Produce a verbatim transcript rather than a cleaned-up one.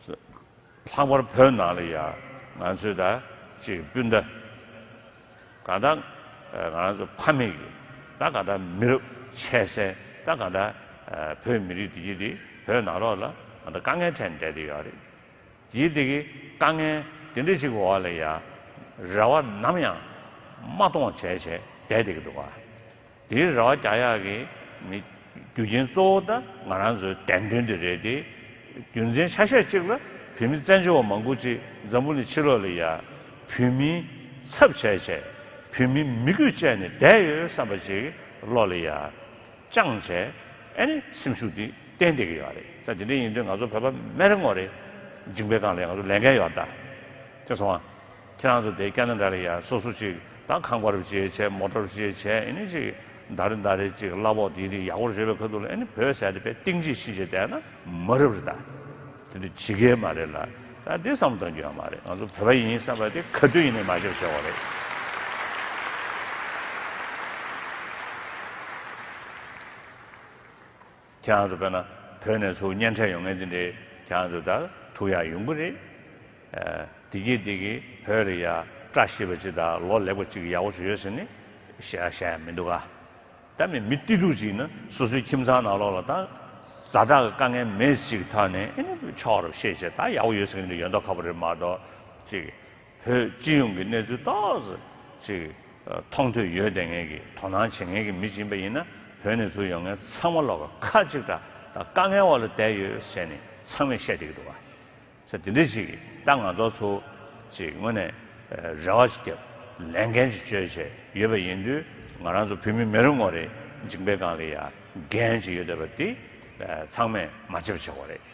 ལྷག་པར་བོད་ནང་ལ་ཡ་ང་ཚོས་ད་ཅིག་སྤུན་ཟླ་གང་ལྟར་ང་རང་ཚོ་ཕ་མེས་ཀྱི་ད་གང་ལྟར་མི་རབས་ཆད་སའི་ད་གང་ལྟར་བོད་མི་རིགས་འདི་གྱིས་འདི་བོད་ནང་ལོགས་ལ་ང་ད་དཀའ་ངལ་འཕྲད་ནས་བསྡད་དེ་ཡོད་རེད། དེའི་དེ་གི་དཀའ་ངལ་དེ་འདྲ་ཞིག་འོག་ལ་ཡ་རེ་བ་ནམ་ཡང་མ་གཏོང་བ་བྱས་བྱས་བསྡད་བསྡད་ཀྱི་འདུག་ག་དེའི་རེ་བ་རྒྱག་ཡག་གི་མི་རྒྱུ་རྐྱེན་གཙོ་བོ་ད་ང་རང་ཚོའི་བདེན་དོན་དེ་རེད་དེ། རྒྱུ་མཚན་ཆ་ཤས་གཅིག་ལ་བོད་མི་བཙན་བྱོལ་བ་མང་པོ་ཅིག་འཛམ་བུ་གླིང་ཕྱི་ལོགས་ལ་ཡ་བོད་མིའི་ཚབ་བྱས་བྱས་བོད་མིའི་མི་རྒྱུད་བཅད་ནས་བསྡད་ཡོད་བསམ་པ་ཅིག་བློ་ལ་ཡ་བཅངས་བྱས་ཨ་ནི་སེམས་ཤུགས་འདི་བསྟན་བསྡད་ཀྱི་ཡོད་རེད། ད་དེ་འདྲ་ཡིན་དུས་ང་ཚོ་བོད་པ་མེ་རེ་ངོ་རེ་འཇིང་པའི་སྒང་ལ་ཡ་ང་ཚོ་ལས་འགན་ཡོད་རེད་ད། ཅེས་སོང་ང་། ཁྱེད་རང་ཚོ་དེ་ཀ་ན་ཌ་ལ་ཡ་སོ་སོ་ཅིག་ད་ཁང་པ་རུ་ཅིག་བྱས་མོ་ཊ་རུ་ཅིག་བྱས་ཨེ་ནི་ཅིག་ཟླ་རེ་ཟླ་རེ་ཅིག་གླ་ཕོགས་དེ་དེ་ཡག་པོ་རེད་པའི་ཁ་ཐུག་ལ་ཨེ་ནི་བོད་ཟེར་དེ་དཔེ་གཏིང་ཅིག་ཕྱིན་བྱས་བསྡད་ན་མ་རབས་རེད་ད། དེ་འདྲ་བྱེད་ཀྱི་མ་རེད་ལ། ད་དེ་བསམ་བློ་གཏོང་རྒྱུ་ཡོད་མ་རེད། ང་ཚོ་བོད་པ་ཡིན་བསམ་པ་དེ་ག་དུས་ཡིན་ནའི་མ་བརྗེད་པ་བྱེད་དགོས་རེད། ཁྱེད་རང་ཚོ་དཔེར་ན་བོད་ནས་ཚུར་གཉེན་འཕྲད་ཡོང་མཁན་དེ་འདྲས་ཁྱེད་རང་ཚོ་ད་ཐུག་ཡག་ཡོང་གི་རེད། ཨ། བདེ་སྐྱིད་བདེ་སྐྱིད་བོད་ལ་ཡ་བཀྲ་ཤིས་པ་ཅིག་དང་ལོ་ལེགས་པ་ཅིག་ཡག་པོ་ཞིག་ཡོད་ཟེར་ནས་བཤད་བཤད་ཡག་མི་འདུག་ག་ད་མི་མི་སྐྱིད་སྡུག་ཅིག་ན་སོ་སོའི་ཁྱིམ་ཚང་ནང་ལོགས་ལ་ད་ཛ་དྲག་གི་དཀའ་ངལ་མེད་ཅིག་ཐོག་ནས་ཨེ་ནི་ཆོག་རབས་བཤད་བྱས་ད་ཡག་པོ་ཡོད་ཟེར་མཁན་དེ་ཡོད་མདོག་ཁ་པོ་རེད་མ་གཏོགས་ཅིག་བོད་སྤྱི་ཡོངས་ཀྱི་གནས་ཚུལ་ཏོག་ཙམ་ཅིག་མཐོང་ཐོས་ཡོད་བསྡད་མཁན་གྱི་དོ་སྣང་བྱེད་མཁན་གྱི་མི་ཅིག་ཡིན་པ་ཡིན་ན་བོད་ནས་ཚུར་ཡོང་མཁན་ཚང་མ་ལོག་ག་ཁ་གཅིག་གྲགས་ད་དཀའ་ངལ་འོག་ལ་བསྡད་ཡོད་ཟེར་ནས་ཚང་མས་བཤད་བསྡད་ཀྱི་འདུག་བ། ཟེར་དེ་འདྲ་ཅིག་ད་ང་ཚོ་ཚོ་ཅིག་དངོས་གནས་རེ་བ་ཅིག་བརྒྱབ་ལས་འགན་ཅིག་བཅོལ་བྱས་ཡོད་པ་ཡིན་དུས་ང་རང་ཚོ་བོད་མི་མི་རེ་ངོ་རེ་འཇིང་པའི་སྒང་ལ་ཡ་འགན་ཅིག་ཡོད་བསྡད་པ་འདི་ཚང་མས་མ་བརྗེད་པ་བྱེད་དགོས་རེད།